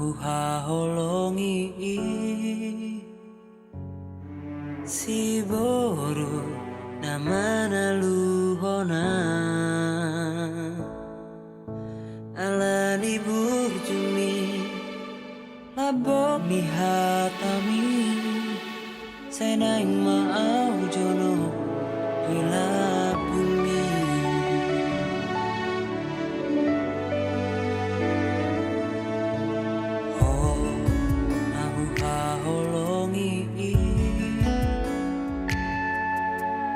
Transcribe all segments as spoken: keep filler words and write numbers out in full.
Huhaholongi i siboru na manaluhon ahu ala ni burjumi, lambok ni hatami. Sai naeng ma ahu jonok di lambungmi. Ho na huhaholongi i,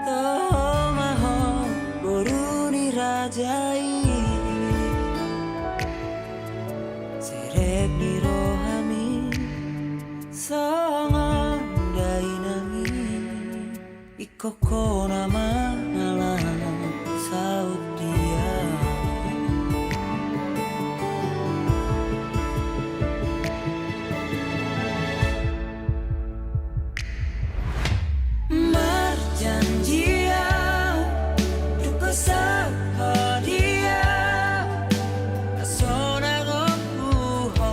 toho ma ho boru ni raja i. Serep ni rohami songon dainangi, ingkon ho na mangalap saut dia. Marjanji ahu, dung husaut ho dia, sonang gompu ho,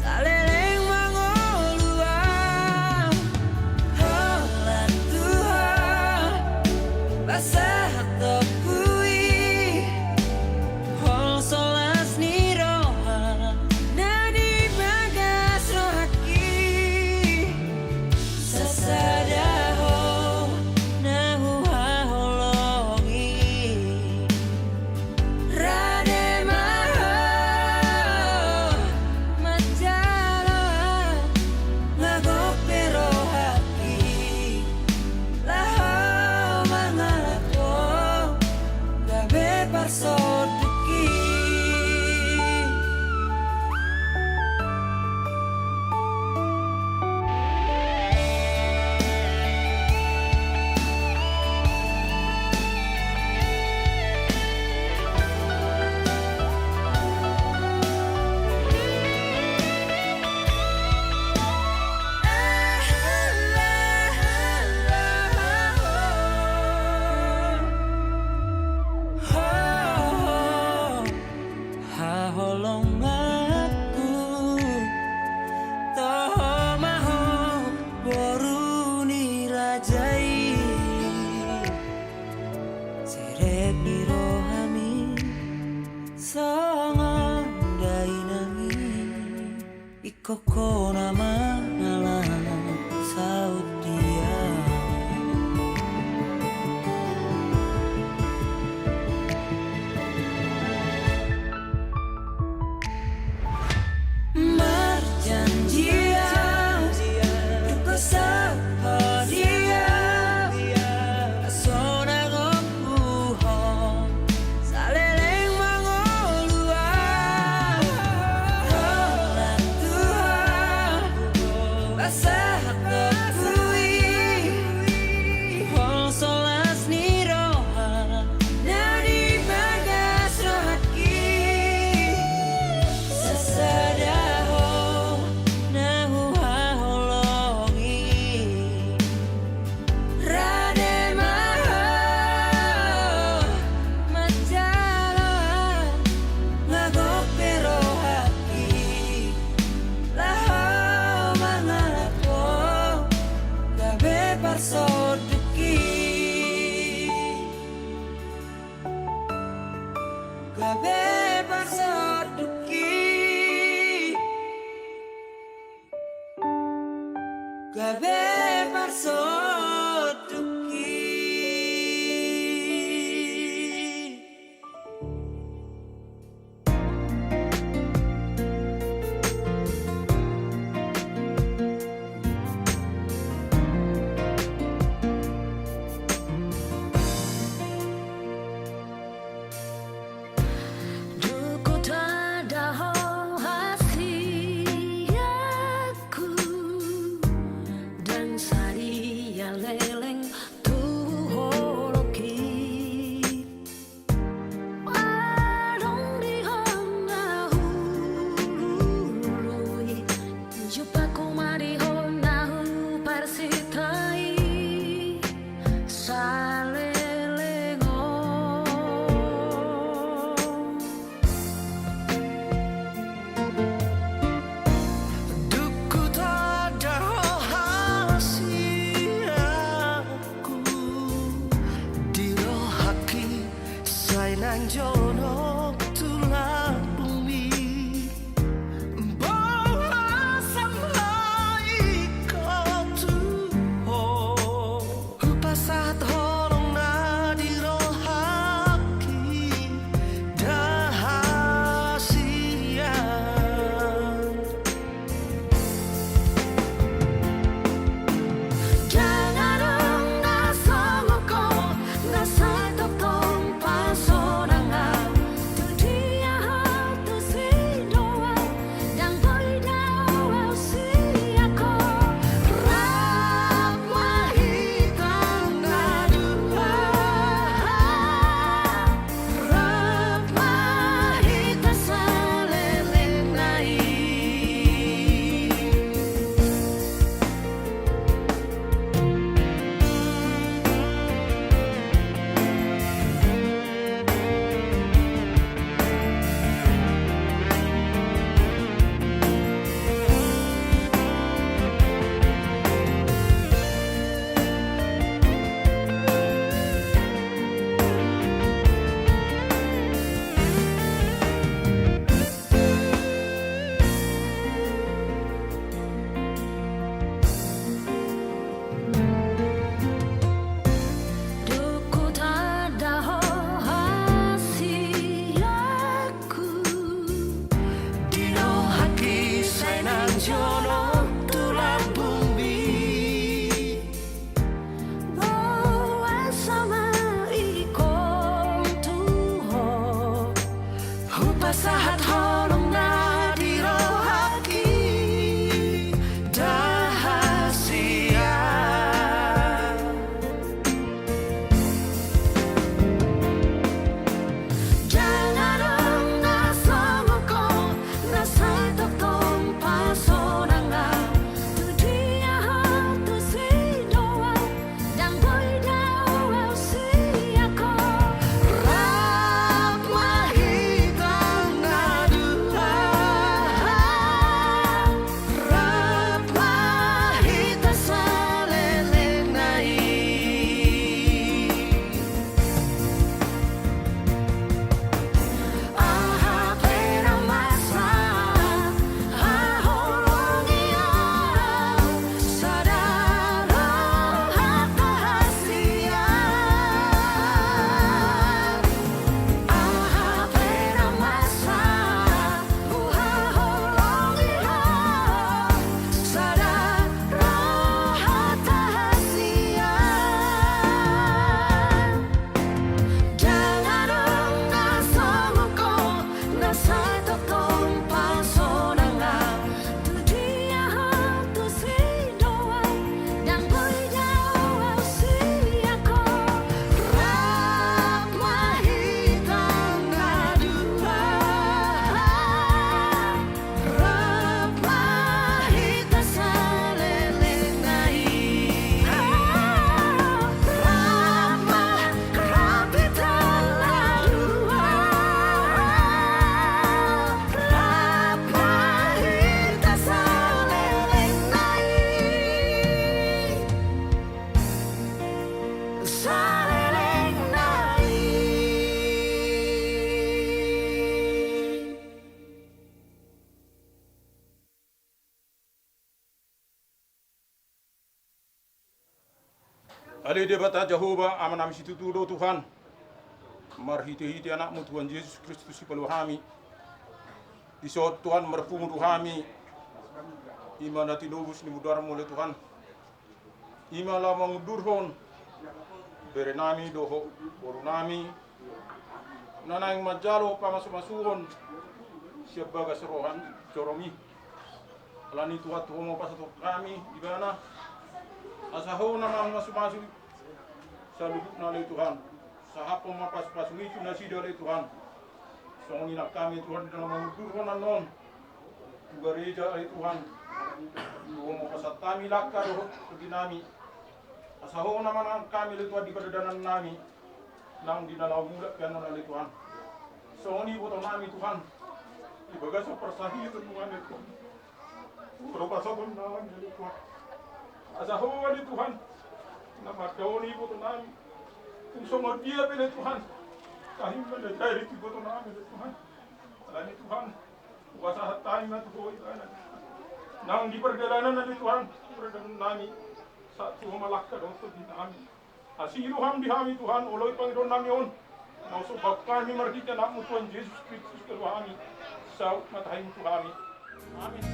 saleleng mangolu ahu. Holan Tuhan, pasahat toku i, holso las ni roha na di bagas rohangki. Sasada ho na huhaholongi, rade ma ho manjalo ahu, nga gok pe rohangki. Laho mangalap ho, gabe parsondukki. Haholonganku, toho ma ho boru ni raja i. Serep ni rohami songon dainangi, ingkon ho na mangalap saut dia. Marjanji ahu, dung husaut ho dia, sonang gompu ho, saleleng mangolu ahu. Holan Tuhan, pasahat toku i, holso las ni roha na di bagas rohangki. Sasada ho na huhaholongi, rade ma ho manjalo ahu, nga gok pe rohangki. Laho mangalap ho, gabe parsondukki. Gabe parsondukki. Gabe parsondukki. Sahat holong na di rohangki, dahasian. Ndang adong na songon ho, na sai tongtong pasonangan. Tu dia ho tu si Tuhan, ndang boi dao au sian ho. Rap ma hita na dua, rap ma hita saleleng na i. Aha pe na masa, haholongi au sada roha tahasian. Aha pe na masa, huhaholongi ho sada roha tahasian. Ndang adong na songon ho, na sai tongtong pasonangan. Tu dia ho tu si Tuhan, ndang boi dao au sian ho. Rap ma hita na dua, rap ma hita saleleng na i. Rap ma, rap hita na dua, rap ma hita saleleng na i. Saleleng na i. Ale Debata Jahowa, Amanami situtu do Tuhan, marhitehite Anakmu Tuhan Jesus Kristus Sipalua hami, dison Tuhan marpungu tu hami, i ma na tinobus ni mudarmu ale Tuhan. I ma laho mangundurhon berenami dohot borunami na naeng manjalo pamasumasuon sian bagas roha ni joromi. Alani Tuhan, tu Ho ma hupasahat hami ibana, asa Ho na mamasumasu saluhutna ale Tuhan. Sahaphon ma pasupasumi tu nasida ale Tuhan. Songon i nang hami Tuhan, di na mangundurhon annon tu gareja ale Tuhan, di Ho ma hupasahat hami langka dohot tondinami. Asa Ho na manangan hami ale Tuhan di pardadanannami nang di na laho mulak pe annon ale Tuhan. Songon i ibotonami Tuhan, di bagasan parsahiton nami ale Tuhan, ro pasahatonnami ale Tuhan. Asa Ho ale Tuhan na mandaoni ibotonami, tung songon dia pe ale Tuhan, tahi ma na jadi tu ibotonami ale Tuhan. Alani Tuhan, hupasahat hami ma tu Ho ibana nang di pardalanan ale Tuhan, pardadanannami, sahat tu Ho ma langka dohot tondinami. Asi roham di hami Tuhan, oloi pangidoannami on, naung so bahen hami marhite Anakmu Tuhan Jesus Kristus Sipalua hami. Saut ma tahimu tu hami. Amin.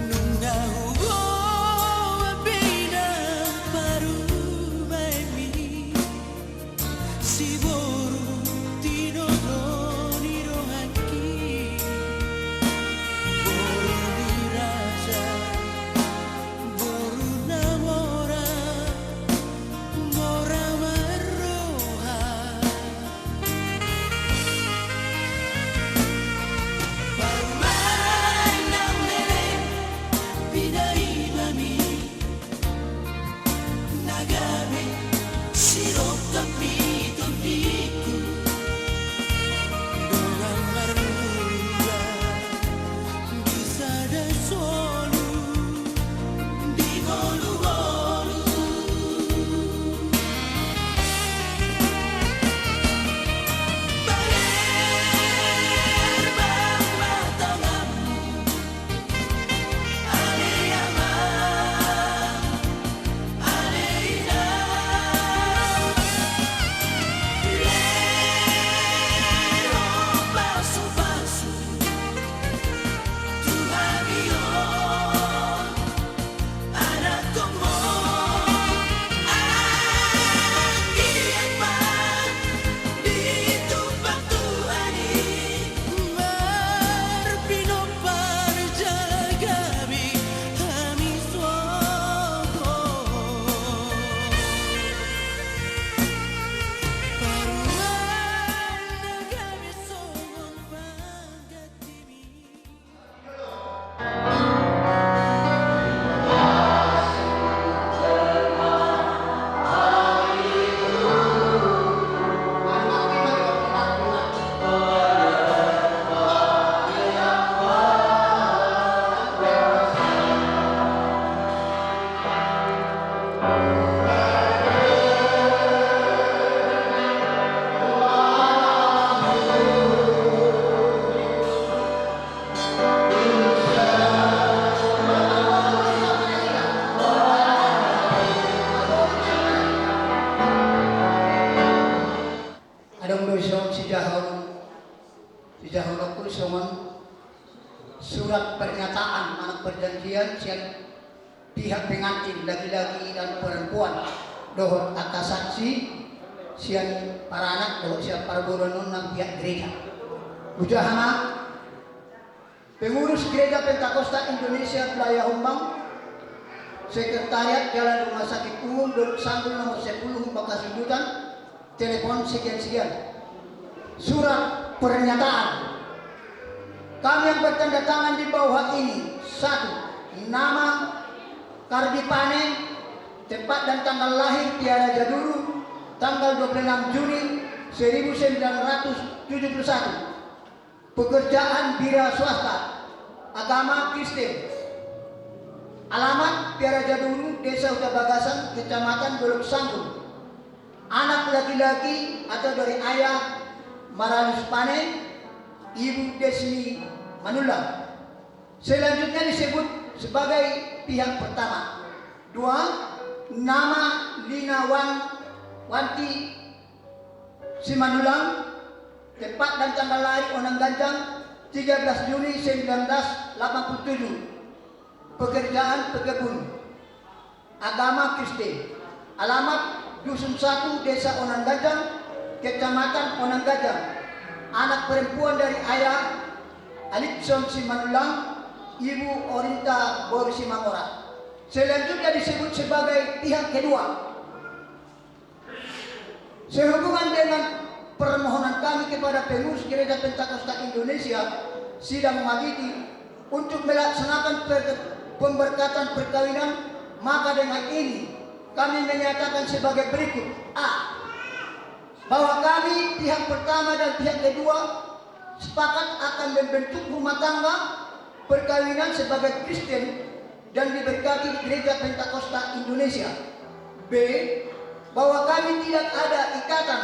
Nunga huboan be inang parumaenmi, siboru tinodo ni rohangki, boru ni raja, boru na mora, mora marroha. Parumaen na melek, bida Adong do dison sijahaon, sijahaononku songon surat pernyataan manang perjanjian sian pihak pengantin laki-laki dan perempuan dohot angka saksi sian paranak dohot sian parboruon on nang pihak gereja. Hujaha ma. Pengurus Gereja Pentakosta Indonesia Wilayah Humbang, Sekretariat Jalan Rumah Sakit Umum Dolok Sanggul nomor sepuluh Humbang Hasundutan, telepon sekian-sekian. Surat pernyataan. Kami yang bertanda tangan di bawah ini, satu, nama Kardi Pane, tempat dan tanggal lahir Tiara Jaduru, tanggal dua puluh enam Juni seribu sembilan ratus tujuh puluh satu. Pekerjaan wira swasta, agama Kristen. Alamat Tiara Jaduru, Desa Huta Bagasan, Kecamatan Dolok Sanggul. Anak laki-laki atau dari ayah Maralus Pane, ibu Desmi Manullang. Selanjutnya disebut sebagai pihak pertama. Dua, nama Lina Wan-, Wanti Simanullang, tempat dan tanggal lahir Onang Ganjang, tiga belas Juni sembilan belas delapan puluh tujuh. Pekerjaan pekebun. Agama Kristen. Alamat Dusun satu, Desa Onang Ganjang, Kecamatan Onang Ganjang. Anak perempuan dari ayah Alipson Simanullang, ibu Orinta boru Simangora. Selanjutnya disebut sebagai pihak kedua. Sehubungan dengan permohonan kami kepada pengurus Gereja Pentakosta Indonesia, sidang magiti, untuk melaksanakan per-, pemberkatan perkawinan, maka dengan ini kami menyatakan sebagai berikut. A. Bahwa kami, pihak pertama dan pihak kedua, sepakat akan membentuk rumah tangga perkawinan sebagai Kristen dan diberkati di Gereja Pentakosta Indonesia. B. Bahwa kami tidak ada ikatan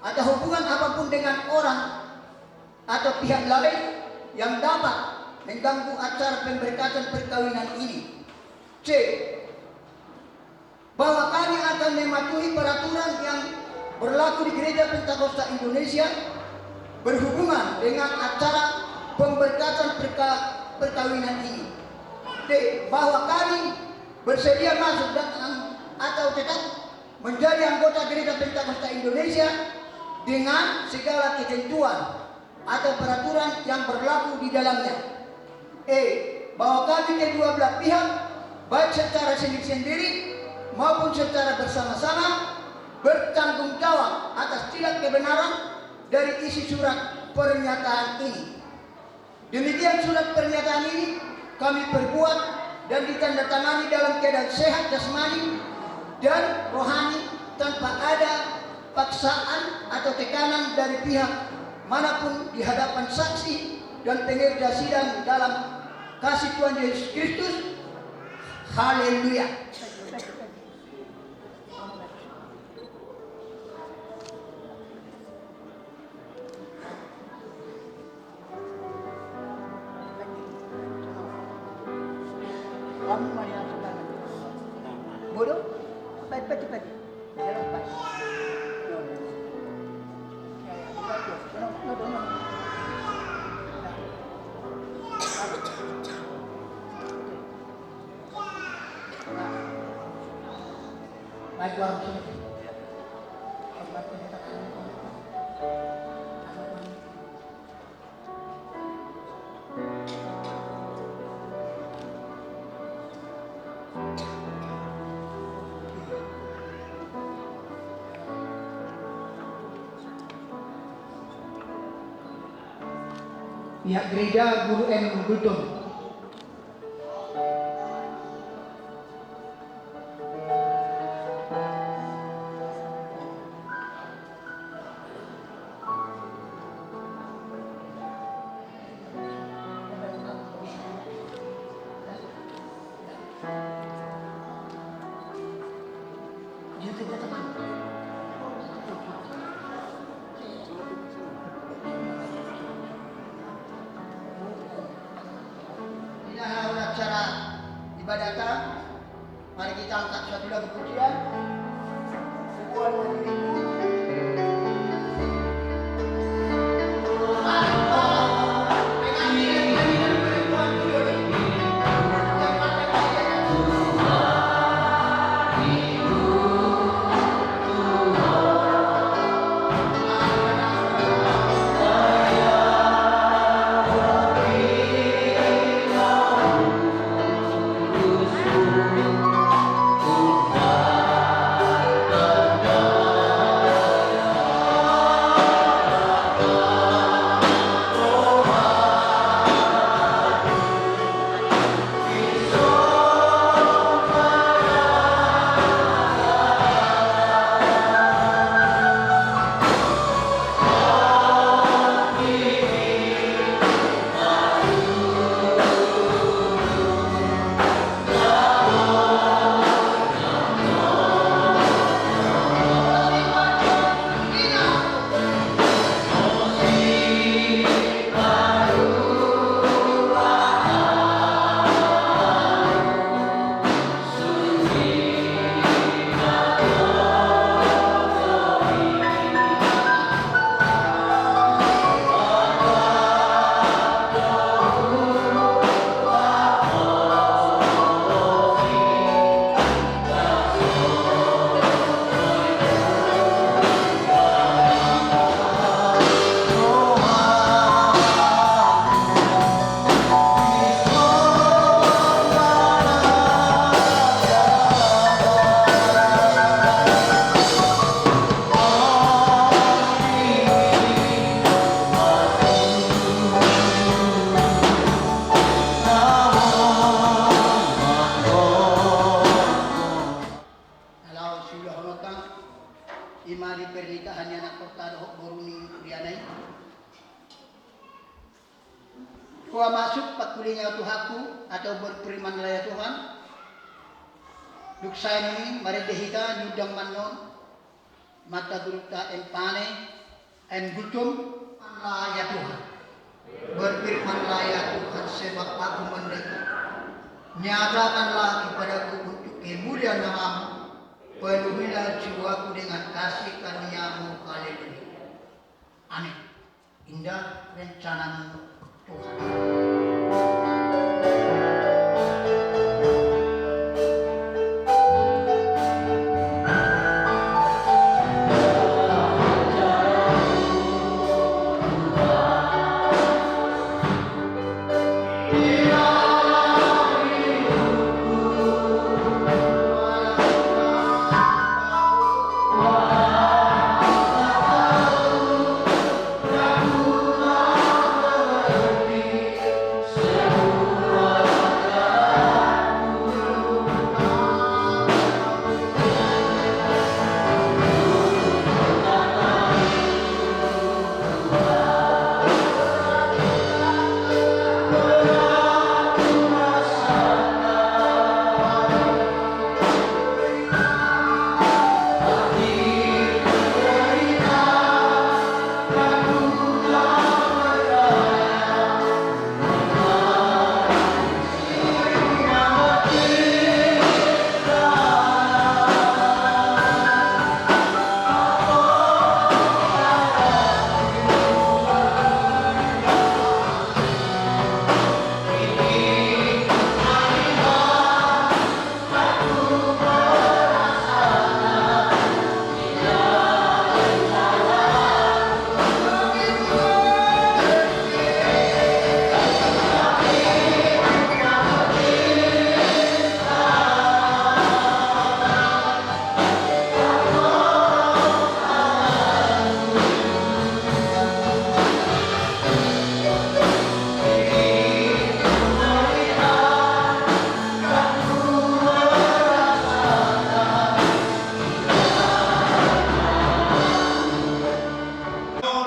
atau hubungan apapun dengan orang atau pihak lain yang dapat mengganggu acara pemberkatan perkawinan ini. C. Bahwa kami akan mematuhi peraturan yang berlaku di Gereja Pentakosta Indonesia berhubungan dengan acara pemberkatan perka-, perkawinan ini. D. Bahwa kami bersedia masuk dan, atau tetap menjadi anggota Gereja Pentakosta Indonesia dengan segala ketentuan atau peraturan yang berlaku di dalamnya. E. Bahwa kami kedua belah pihak, baik secara sendiri-sendiri maupun secara bersama-sama, bertanggung jawab atas tidak kebenaran dari isi surat pernyataan ini. Demikian surat pernyataan ini kami perbuat dan ditandatangani dalam keadaan sehat jasmani dan rohani, tanpa ada paksaan atau tekanan dari pihak manapun di hadapan saksi dan pengerja sidang dalam kasih Tuhan Yesus Kristus. Haleluya. Bodo? Pati, pati, pati. Pihak gereja, Guru M. Gultom. Pamasuk pangkulinga Tuhanku, atau berfirmanlah ya Tuhan. Dung sae nunga marende hita, niundang ma annon, mata gurunta M Pane, M Gultom. Firmanlah ya Tuhan. Berfirmanlah ya Tuhan, sebab aku mendengar. Nyatakanlah kepadaku untuk kemuliaan namamu. Penuhilah jiwaku dengan kasih karunia-Mu. Haleluya. Amin. Indah rencana-Mu, Tuhan.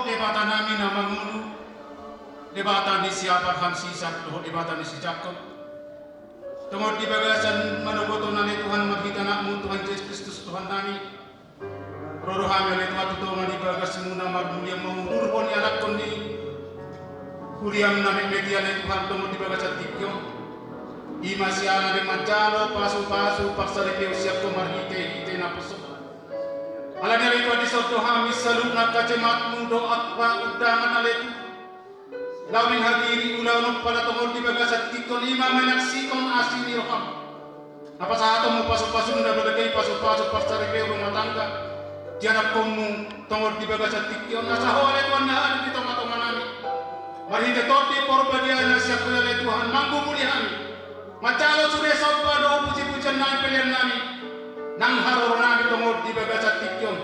Debata nami na mangolu, Debata ni siaparham sisat dohot Debata ni sijangkon. Tongon di bagasan manogot on ale Tuhan marhite Anakmu Tuhan Jesus Kristus Tuhan nami. Ro do hami ale Tuhan tu tonga ni bagasmu na marmulia mangudurhon ianakkon ni huriam na metmet i ale Tuhan tongon di bagasan tingki on. I ma siala naeng manjalo pasupasu parsaripeon sian Ho marhitehite napossom. Alani ale Tuhan dison do hami saluhutna angka jemaatmu dohot angka undangan ale Tuhan. Laho manghadiri ulaon on pala tongon di bagasan tingki on i ma manaksihon asi ni roham. Na pasahatonmu pasupasum na balga i pasupasu parsaripeon rumah tangga di anakkonmu tongon di bagasan tingki on asa Ho ale Tuhan na hadir di tongatonganami. Marhite Tondi Porbadia na sian Ho i ale Tuhan manggumuli hami. Manjalo sude somba dohot pujipujian nami pelean nami. Nang haroro nami tongon di bagasan tingki on.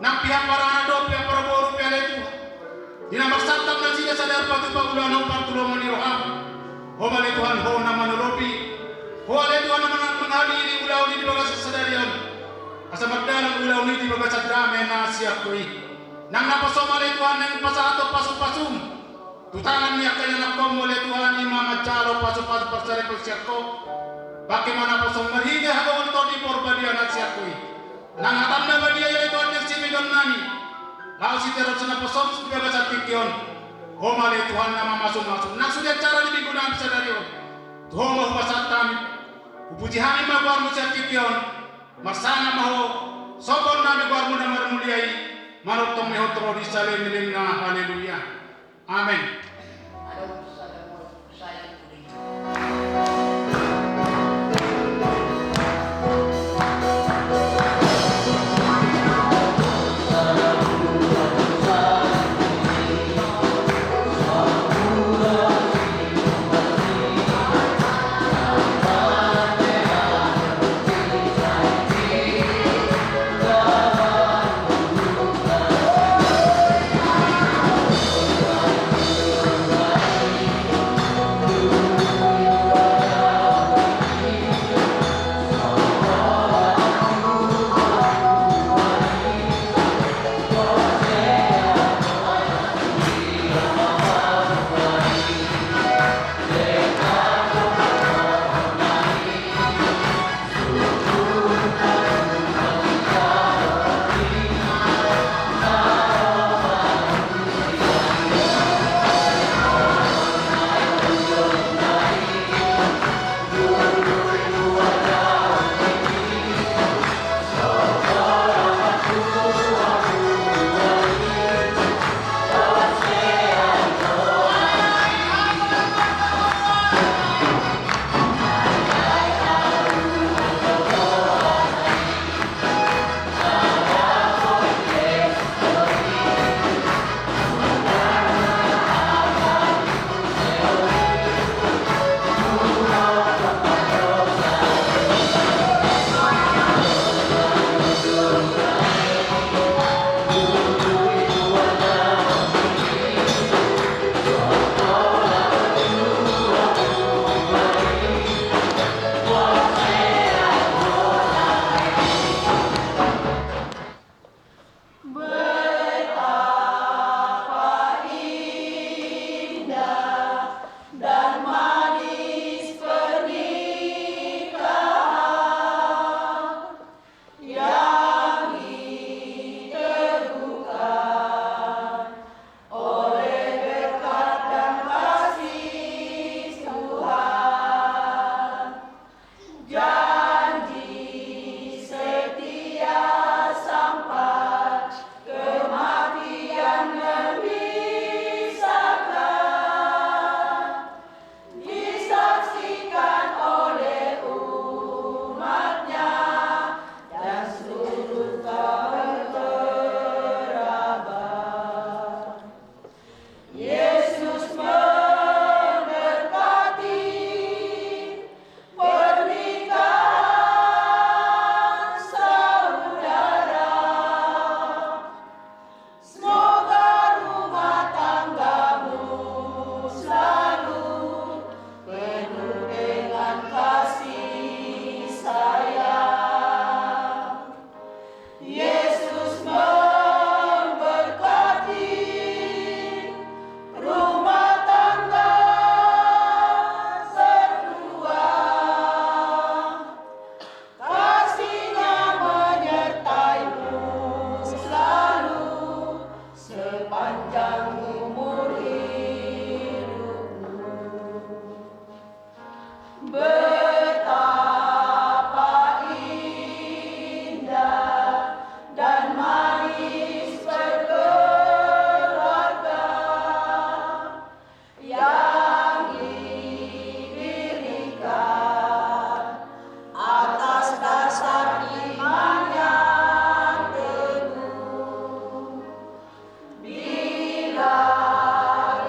Nang pihak paranak dohot pihak paraboru pe ale Tuhan. Di na marsantap nasida sadar patupa ulaon on partulomo ni roham. Ho ma ale Tuhan Ho na manolopi. Ho ale Tuhan na manang manghadiri ulaon i di bagasan sadari on. Asa mardalan ulaon i di bagasan dame na sian Ho i. Nang napossom ale Tuhan naeng pasahathon pasupasum. Tu tangan ni angka ianakkonmu ale Tuhan i ma manjalo pasupasu parsaripeon sian Ho. Pangke ma napossom marhite hagoluhan ni Tondi Porbadia na sian Ho i. Nang hatam na badia i ale Tuhan naeng sipegeonnami. Laos i terus napossom di bagasan tingki on. Ho ma ale Tuhan na mamasumasu. Nang sude acara ni minggunami sadari on. Tu Ho ma hupasahat hami. Hupuji hami ma goarmu sian tingki on. Marsangap ma Ho. Sombononnami goarmu na marmulia i. Manongtong ma i hot ro di salelenglelengna. Haleluya. Amen.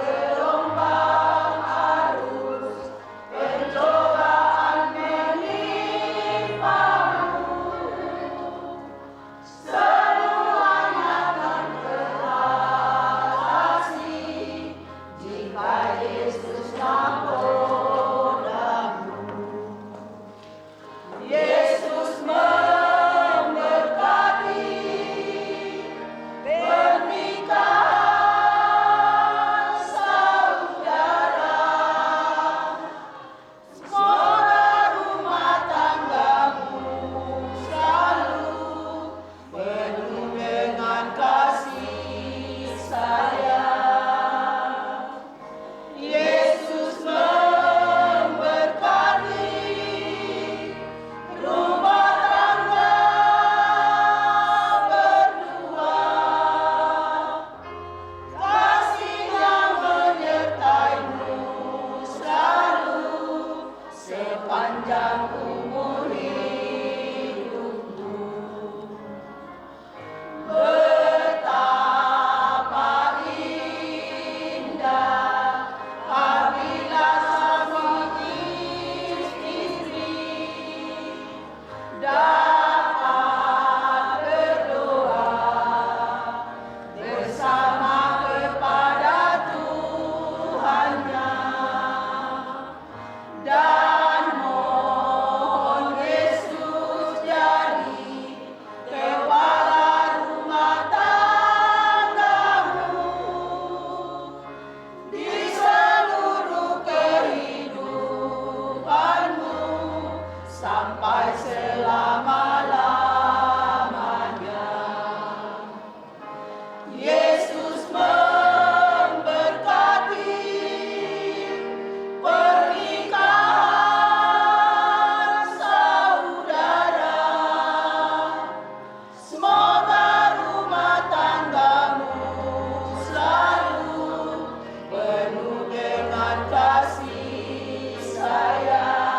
Gelombang arus, pencobaan menimpamu. Semuanya akan teratasi jika Yesus nakodamu. Yesus memberkati pernikahan saudara. Semoga rumah tanggamu selalu penuh dengan kasih sayang. Yesus memberkati rumah tangga berdua. Kasih-Nya menyertaimu selalu sepanjang umur hidupmu. Betapa indah apabila suami istri dapat berdoa bersama kepada Tuhannya. Dan mohon Yesus jadi kepala rumah tanggamu di seluruh kehidupanmu sampai selama-lamanya. Yesus memberkati pernikahan saudara. Semoga rumah tanggamu selalu penuh dengan kasih sayang.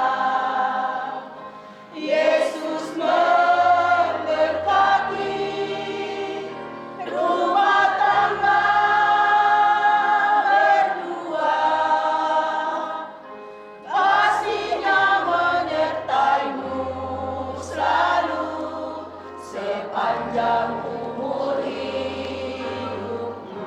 Yesus memberkati rumah tangga berdua. Kasih-Nya menyertaimu selalu sepanjang umur hidupmu.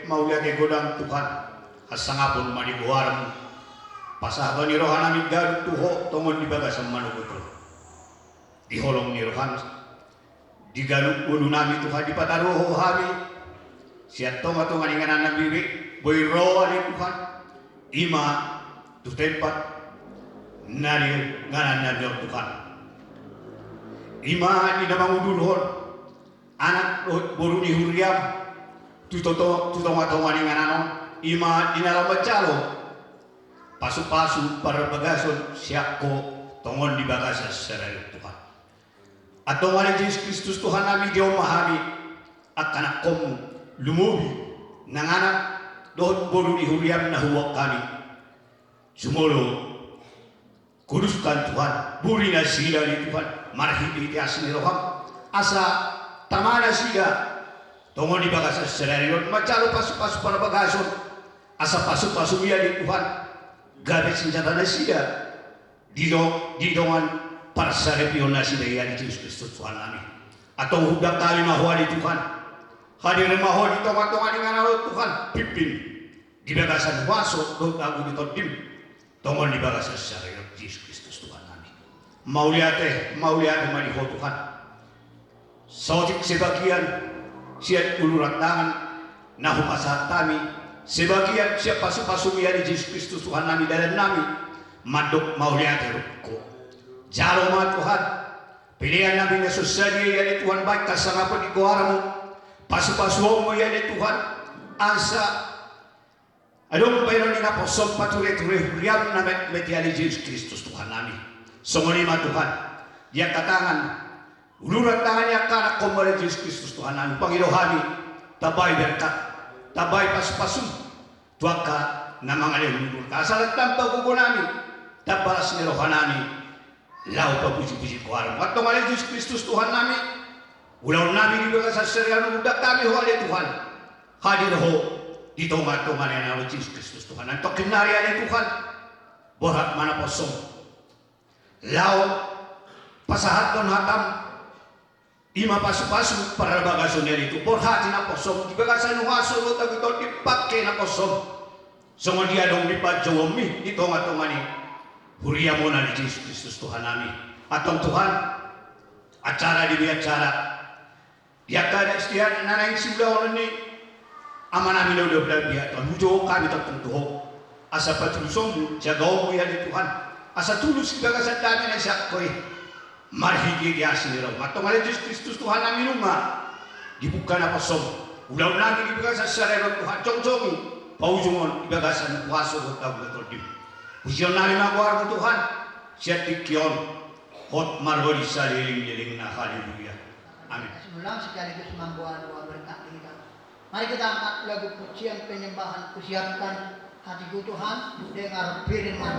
Mauliate godang Tuhan, hasangapon ma di goarmu. Pasahaton ni rohanami ganup tu Ho, tongon di bagasan manogot Ho. Di holong ni roham, di ganup ngolunami Tuhan, dipataru Ho hami sian tongatonga ni inganannami be, boi ro ale Tuhan, i ma tu tempat na di inganannami on Tuhan. I ma di na mangudurhon anak dohot boru ni huriam tu toto-, tu tongatonga ni inganan on, i ma di na laho manjalo pasupasu parbagason sian Ho, tongon di bagasan sadari on Tuhan. Antong ale Jesus Kristus Tuhannami, dison ma hami angka anakkonmu, lumobi nang anak dohot boru ni huriam na huboan hami. Jumolo kuduskan Tuhan, buri nasida ale Tuhan, marhitehite asi ni roham, asa tama nasida tongon di bagasan sadari on manjalo pasupasu parbagason, asa pasupasum i ale Tuhan, gabe sinjata nasida di do-, di dongan parsaripeon nasida i ale Jesus Kristus Tuhannami. Antong hundang hami ma Ho ale Tuhan, hadir ma Ho di tongatonga ni inganan on Tuhan, pimpin di bagasan huaso dohot ago ni tondim, tongon di bagasan sadari on Jesus Kristus Tuhannami. Mauliate, mauliate ma di Ho Tuhan. Saotik sebagian sian uluran tangan na hupasahat hami, sebagian sian pasupasum i ale Jesus Kristus Tuhannami, dalannami, mandok mauliate rap Ho. Jalo ma Tuhan, peleannami na so sadia i ale Tuhan, bahen hasangapon ni goarmu, pasupasuonmu i ale Tuhan, asa adong bahenon ni naposom patureture huriam na metmet i ale Jesus Kristus Tuhannami. Songon i ma Tuhan, di angka tangan, uluran tangan ni angka anakkonmu ale Jesus Kristus Tuhannami, pangido hami, tambai berkat, tambai pasupasum tu angka na mangalehon umur, asa lam tamba gogonami, tamba las ni rohanami, laho papujipuji goarmu. Antong ale Jesus Kristus Tuhannami, ulaonnami di bagasan sadari on, hundang hami Ho ale Tuhan, hadir Ho di tongatonga ni inganan on Jesus Kristus Tuhan. Antong nari ale Tuhan, borhat ma naposom laho pasahathon hatam, i ma pasupasu parbagason i ale Tuhan, borhati naposom di bagasan huaso dohot ago ni tondim, pangke naposom songon dia adong di panjouonmi di tongatonga ni huriam on ale Jesus Kristus Tuhannami. Antong Tuhan, acara di be acara, di angka adat istiadat na naeng siulahonon ni amanami na uli Hulambia, Tuhan, hujou hami tongtong tu Ho, asa patulusonmu, jagaonmu i ale Tuhan, asa tulus di bagasan dame na sian Ho i. Marhitehite asi ni roha ni Tuhanta Jesus Kristus Tuhannami, nunga dibuka napossom ulaon nami di bagasan sadari on, Tuhan, jongjong paujunghon di bagasan kuasaM dohot tondim. Pujionnami ma goarMu, Tuhan, sian tingki on hot marholi salelenglelengna. Haleluya. Amin. Ulang sekaligus mamboan doa berkat di kita. Mari kita angkat lagu pujian penyembahan, kusiapkan hatiku Tuhan, dengar firman.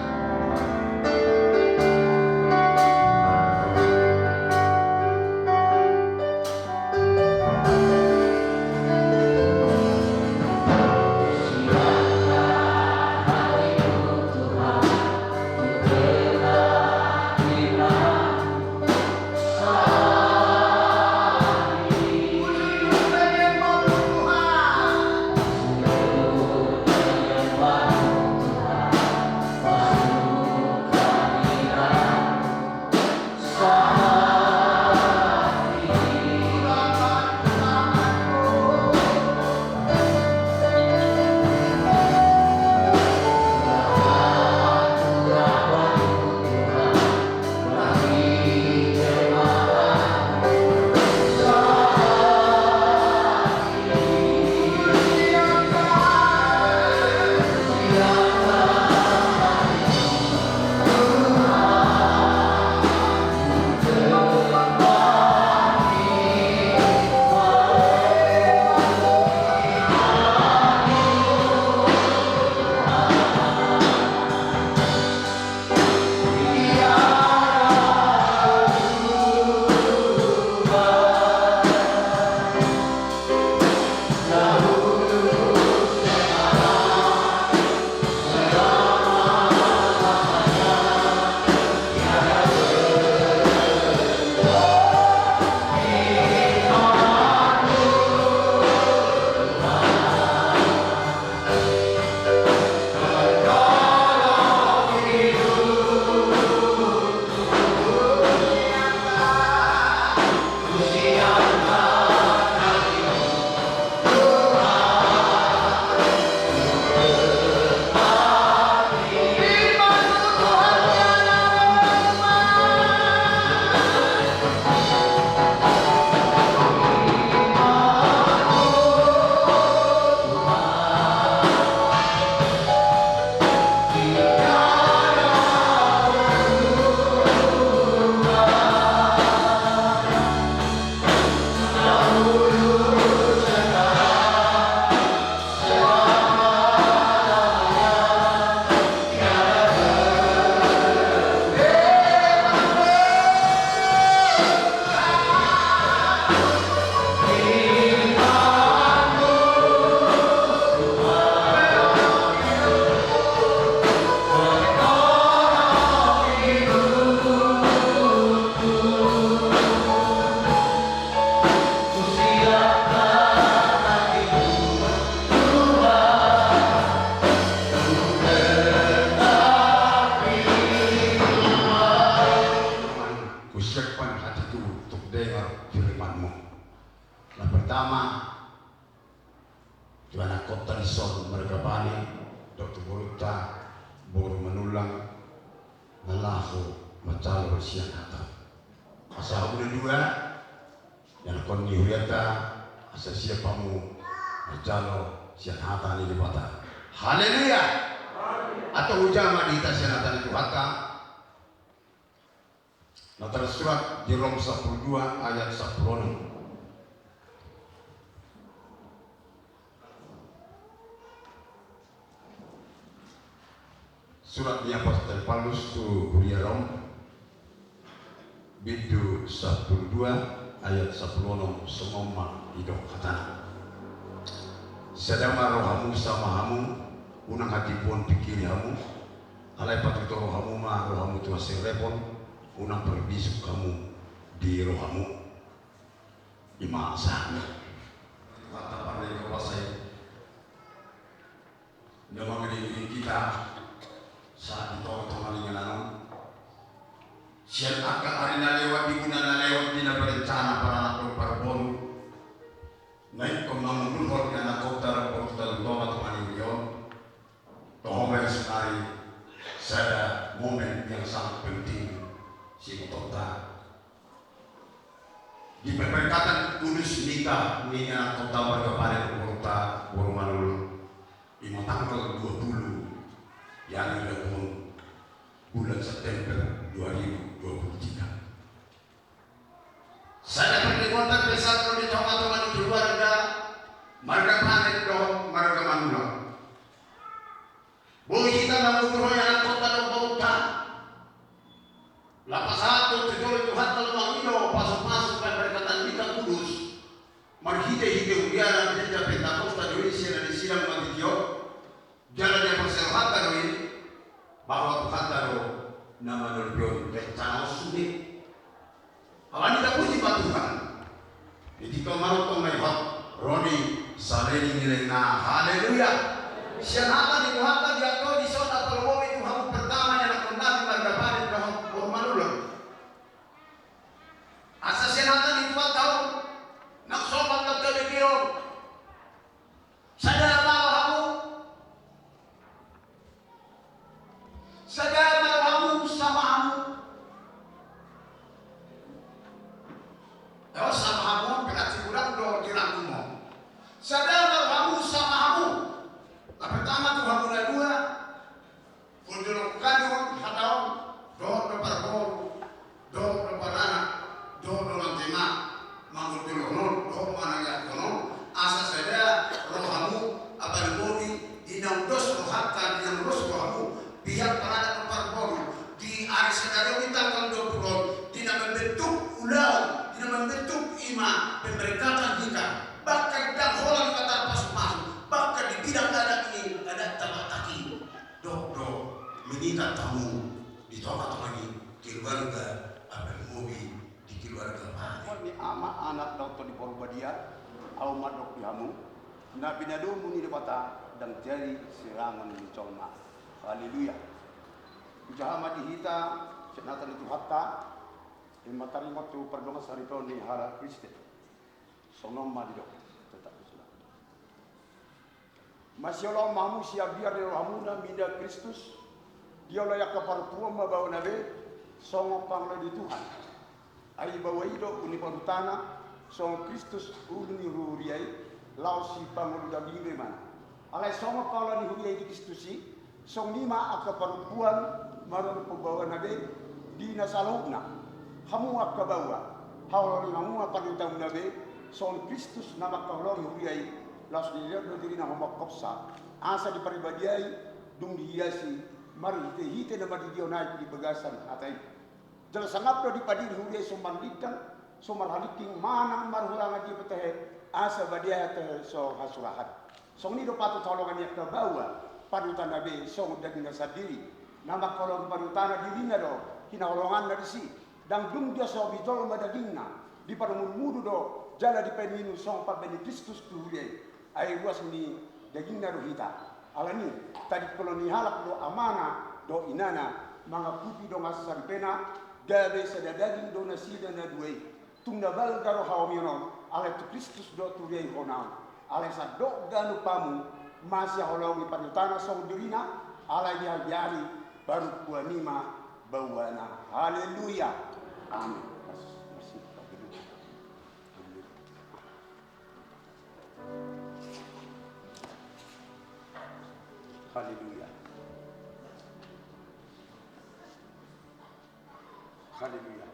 Husiapkan hatiku untuk dengar firman-Mu. Yang pertama, tu anakkonta dison marga Bani, dohot tu borunta boru Manullang, na laho manjalo sian hataM. Asa hamu na dua, ianakkon ni hurianta, asa siap hamu manjalo sian hata ni Debata. Haleluya. Antong hujama di hita sian hata ni Tuhanta. Na tarsurat di Rom sampulu dua ayat sampulu onom. Surat ni apostel Paulus tu huria Rom, bindu sampulu dua ayat sampulu onom, songon on ma didok hatana. Sada ma rohamu sama hamu, unang hatimpuon pingkiri hamu, alai patutoru hamu ma rohamu tu hasirepon, unang parbisuk hamu di rohamu. I ma sahatna. Mantap, parde kuasa i. Na mangiring-iring hita sahat di tonga-tonga ni inganan on. Sian angka ari na lewat, di guna na lewat, di na berencana paranak dohot parboru, na ingkon mangundurhon ni anakkonta dohot borunta tu tonga-tonga ni huria on. Toho ma i saonari sada momen yang sangat penting, sibotonta. Di pemberkatan Kudus Nika ni anak kota marga Parit, kota Bormalulu, ima tanggal dua puluh di ari Rabu, bulan September dua ribu dua puluh tiga. Sada pernikahan terbesar di tonga-tonga ni keluarga marga Parit dohot marga Manula. Boi hita na mangudurhon anak kota dohot bahulta. Lapasahat tu jolo Tuhanta, laho mangido pasu-pasu pemberkatan Nika Kudus marhite-hite huria na di Gereja Pentakosta Indonesia na di Sidang Maditio. Jala diparsae rohanta do i, bahwa Tuhanta do na manolhon rencana on sude. Alani tapuji ma Tuhan. Di tingki on ma tong na ihot ro di saleleng ni lelengna. Haleluya. Sian hata ni Tuhanta diato dison na tarlumobi tu hamu pertama ni anakkonnami marga Parit dohot Bormalulu. Asa sian hata ni Tuhanta on, nang somal nang gabe on. Sada ma rohamu. Sada ma rohamu sama hamu. Eo sama hamu, berarti kurang do dirangkum. Sada ma rohamu sama hamu. Na pertama tu hamu na dua. Pojolok kami on hata on, dohot do parboru, dohot do paranak, dohot do mantemak, mangonjolhon on, dohot manangiangkon on, asa sada rohamu, apa namoni, di na umdos rohanta, di na umdos rohamu, pihak paranak dohot parboru, di ari sadari on di tanggal dua puluh on, di na membentuk ulaon, di na membentuk ima pemberkatan hita, bahkan ndang holan hita tarpasu-pasu, bahkan di bidang adat ni, adat tabataki. Dohot do minikat hamu di tonga-tonga ni keluarga, apa namoni, di keluarga Parit. Ni Ama, Anak dohot Tondi Porbadia, ahu mandok di hamu, na pinadomu ni Debata ndang jadi sirangon ni jolma. Haleluya. Hujaha ma di hita sian hata ni Tuhanta, ima taringot tu pardongansaripeon ni halak Kristen. Songon on ma didok. Tetap di sana. Masioloan ma hamu sian biar ni rohamuna mida Kristus, dioloi angka parompuan ma baoana be, songon pangoloan ni Tuhan. Ai baoa i do ulu ni parutana, songon Kristus ulu ni huria i, laos sipangolu daging do ibana. Alai songon pangoloan ni huria i di Kristus i, songon i ma angka parompuan marorompu baoana be di na saluhutna. Hamu angka baoa, haholongi hamu ma parutauna be, songon Kristus na mangkaholongi huria i, laos dilehon do dirina hombar hosa, asa diparibadiai, dung dihiasi marhite-hite na mardidion ai di bagasan hata i. Jala sangap do dipadiri huria i so marlindang, so marhalingking manang marhurangan di hita tahe, asa badia tahe so hasurahan. Songon i do patut haholongan ni angka baoa parutana be songon dagingna sandiri. Na mangkaholongi parutana dirina do hinaholonganna disi. Ndang dung diasomi jolma dagingna, diparmudu-mudu do jala dipainum-inum songon pambahen ni Kristus tu huria i. Ai ruas ni dagingna do hita. Alani i, tadingkolon ni halak do amana dohot inana, mangangkupi dongan saripena, gabe sada daging do nasida na dua i. Tung na balga do hahomion on, alai tu Kristus do tu huria i hona on. Alai sandok ganup hamu masihaholongi parutana songon dirina, alai di hariari parompuan i ma baoana. Haleluya. Amin. Haleluya. Haleluya.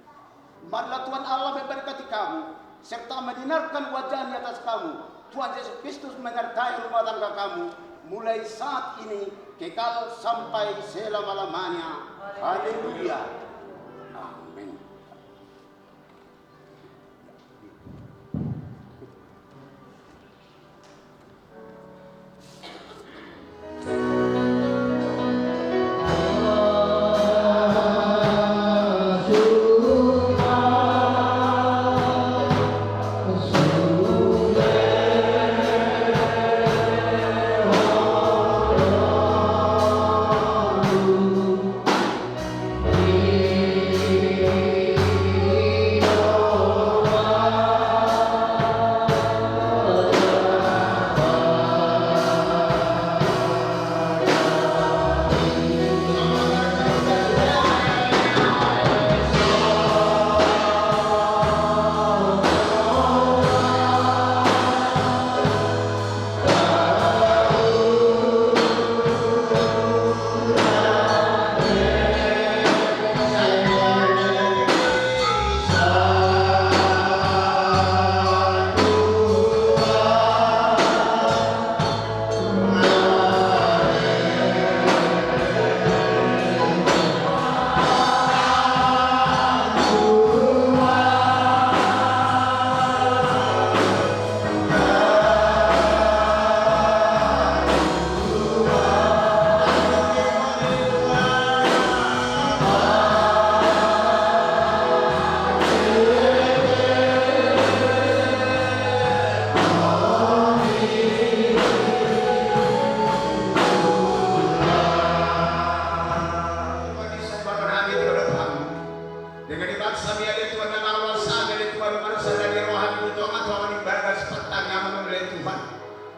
Marilah Tuhan Allah memberkati kamu, serta menyinarkan wajah-Nya atas kamu. Tuhan Yesus Kristus menyertai rumah tangga kamu, mulai saat ini kekal sampai selama-lamanya. Haleluya. Amin.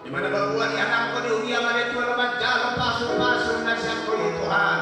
Di mana paboa ni anakmu di huria ma ale Tuhan manjalo pasupasu na sian Ho i Tuhan.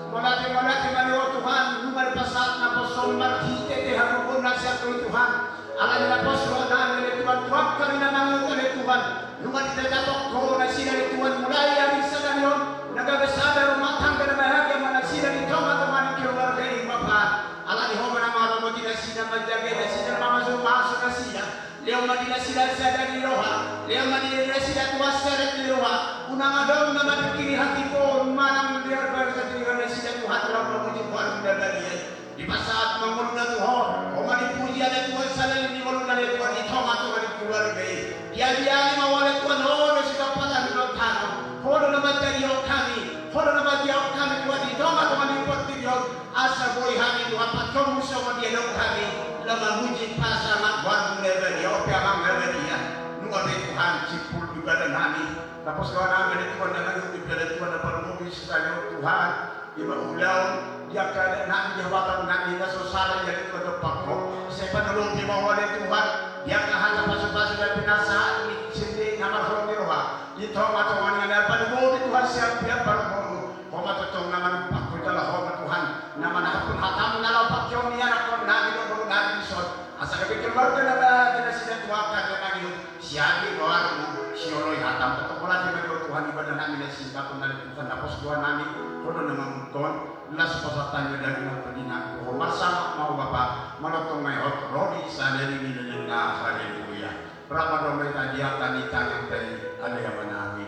Mauliate, mauliate ma di Ho Tuhan, nunga dipasahat naposo marhite di hagogoon na sian Ho i Tuhan. Alani naposo rohanami ale Tuhan, tu angka na mangihut ale Tuhan. Nunga ditatap Ho nasida ale Tuhan, mulai ari sadari on, na gabe sada rumah tangga na bahagia ma nasida di tongatonga ni keluarga i Bapa. Alani Ho ma na mangaramoti nasida, manjagai nasida, mamasumasu nasida. Lehon ma di nasida sada ni roha, lehon ma di nasida Tuhan sada ni roha. Unang adong na manungkiri hatihoon manang di harbasa di nasida Tuhan, laho mamuji Ho, Tuhan na badia i. Dipasahat ma ngoluna tu Ho, Ho ma dipuji ale Tuhan, saleleng ni ngoluna ale Tuhan, di tongatonga ni keluarga i. Diagiagian ma Ho ale Tuhan, Ho do sigamparan ni tano. Ho do na manjadiahon hami, Ho do na manjadiahon hami Tuhan di tongatonga ni portibi on. Asa boi hami Tuhan, patonmu songon dia dohot hami, laho mamuji pasahat Ho, Tuhan na badia, Ho pe Amang na badia. Nunga be Tuhan simpul di badan hami. Naposo rohanami ale Tuhan, na mangihut di piala Tuhan na parumaen i sisada Tuhan. Ima ulaon, di angka adat nami, di hatabanon nami, na so sala i ale Tuhan dompak Ho. Sai panolopi ma Ho ale Tuhan, di angka hata pasupasu na pinasahat ni sinde na marholong ni roha. Di tongatonga ni na panolopi Tuhan sian pihak parumaenmu. Ho ma tongtong na manumpak Ho jala Ho ma Tuhan, na manahaphon hatamu na laho pangkeon ni anakkon nami dohot boru nami dison. Asa gabe keluarga na bahagia nasida Tuhan, angka na mangihut. Sian di goarmu, sioloi hatamu, tongtong mauliate ma di Ho Tuhan, ibadah nami na singkat on ale Tuhan, naposo rohanami, Ho do na mangurupi, las pasahat nami, daging nami, tondi nami tu Ho, marsangap ma Ho Bapa, manongtong ma Ho ro di saleleng ni lelengna. Haleluya. Rap ma dohot hami di angka na di tangan i, ale Amanami.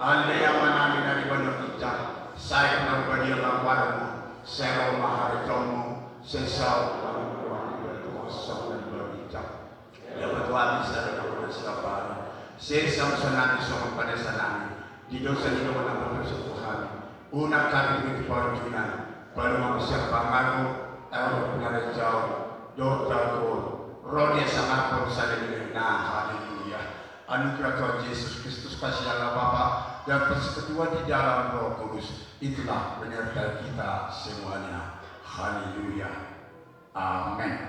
Ale Amanami na di banua ginjang, sai ma badia ma goarmu, sai ro ma harajaonmu, sai saut ma hangoluanmu, songon na di banua ginjang. Ia ma tu hami sada na hona siapari. Sesa ma dosa nami songon panesanami di dosa ni dongan na mardosa tu hami. Unang hami denggan tu pangunjunan. Palua ma hami sian pangago. Ai Ho do pangarajaon dohot hagogoon, ro di hasangapon saleleng ni lelengna. Haleluya. Anugerah Tuhan Jesus Kristus, kasih Allah Bapa, dan persekutuan di dalam Roh Kudus, itulah menyertai kita semuanya. Haleluya. Amen.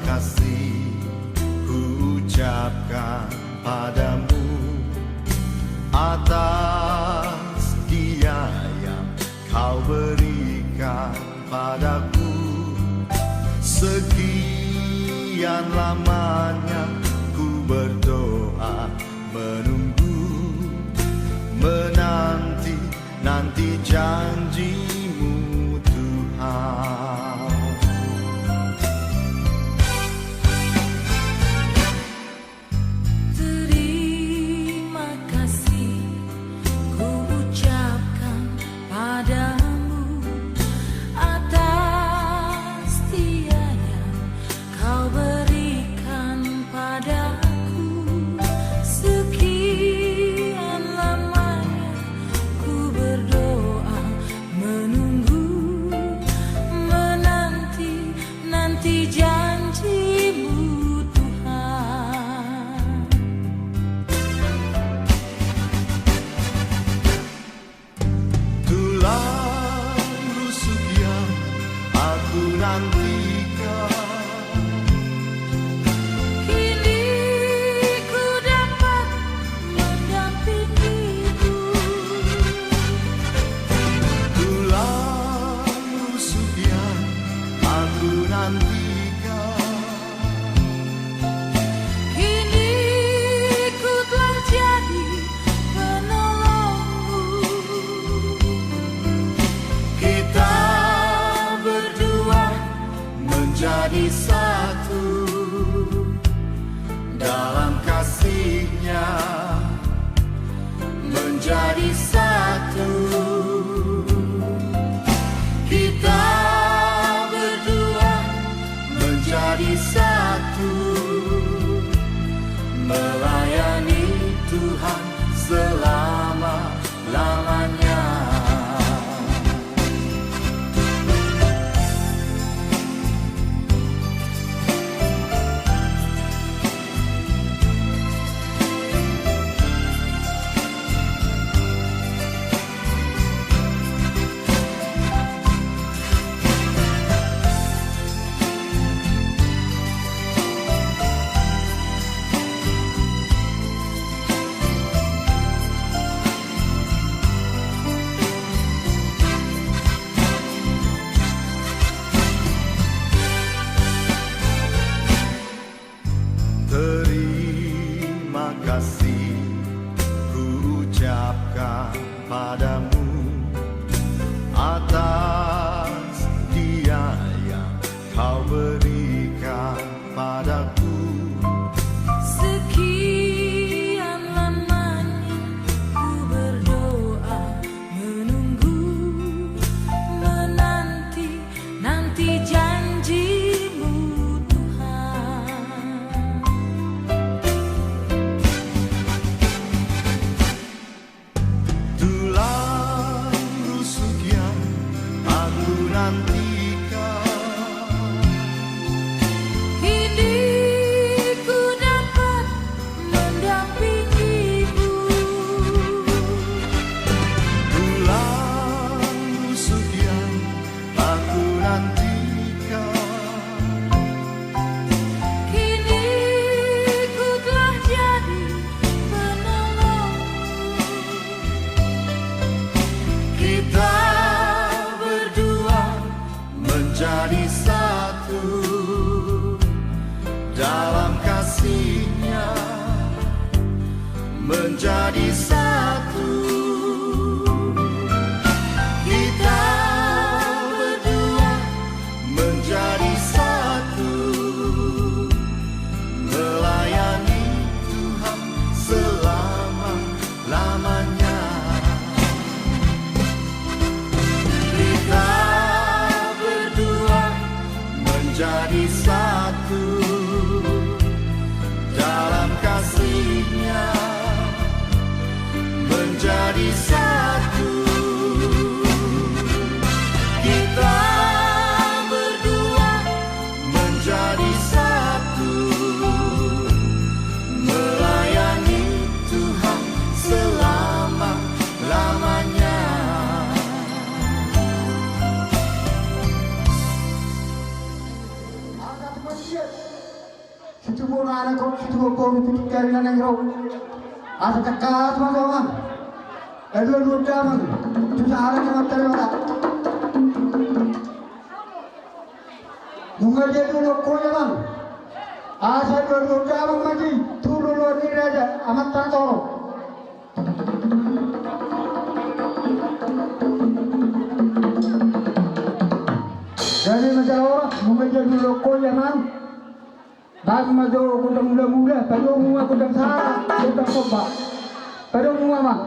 kasih kuucapkan padamu atas dia yang kau berikan padaku. Sekian lamanya ku berdoa, menunggu, menanti, nanti janji-Mu, Tuhan. Terima kasih kuucapkan padamu atas dia yang kau berikan padaku. Sekian lamanya ku berdoa, menunggu, menanti, nanti janji-Mu, Tuhan. Tulang rusuk yang aku nantikan, kini ku dapat mendampingimu. Tulang rusuk yang aku nantikan, kini ku telah jadi penolongmu. Kita berdua menjadi satu dalam kasih-Nya, menjadi satu. Kita berdua menjadi satu, melayani Tuhan selama-lamanya. Terima kasih kuucapkan padamu atas dia yang kau berikan padaku. Sekian lamanya ku berdoa, menunggu, menanti, nanti janji-Mu, Tuhan. Tulang rusuk yang aku nantikan, kini ku dapat mendampingimu. Tulang rusuk yang aku nantikan, kini ku telah jadi penolongmu. Kita berdua menjadi satu dalam kasih-Nya, menjadi satu. Kita berdua menjadi satu, melayani Tuhan selama-lamanya. Kita berdua menjadi satu dalam kasih-Nya, Situbu na anak, situbu boru, pitu kali na nang ro. Asa tangkas ma jo amang. Aduan-aduan damang tu sahala ni amanta Debata. Nunga dia dulu koi amang. Asa aduan-aduan damang ma di tu loloan ni raja amanta Natoro. Jadi masalah orang, nunga dia dulu koi amang. Bang ma jo gondang mula-mula, padomu ma gondang sara, gondang somba. Padomu ma amang.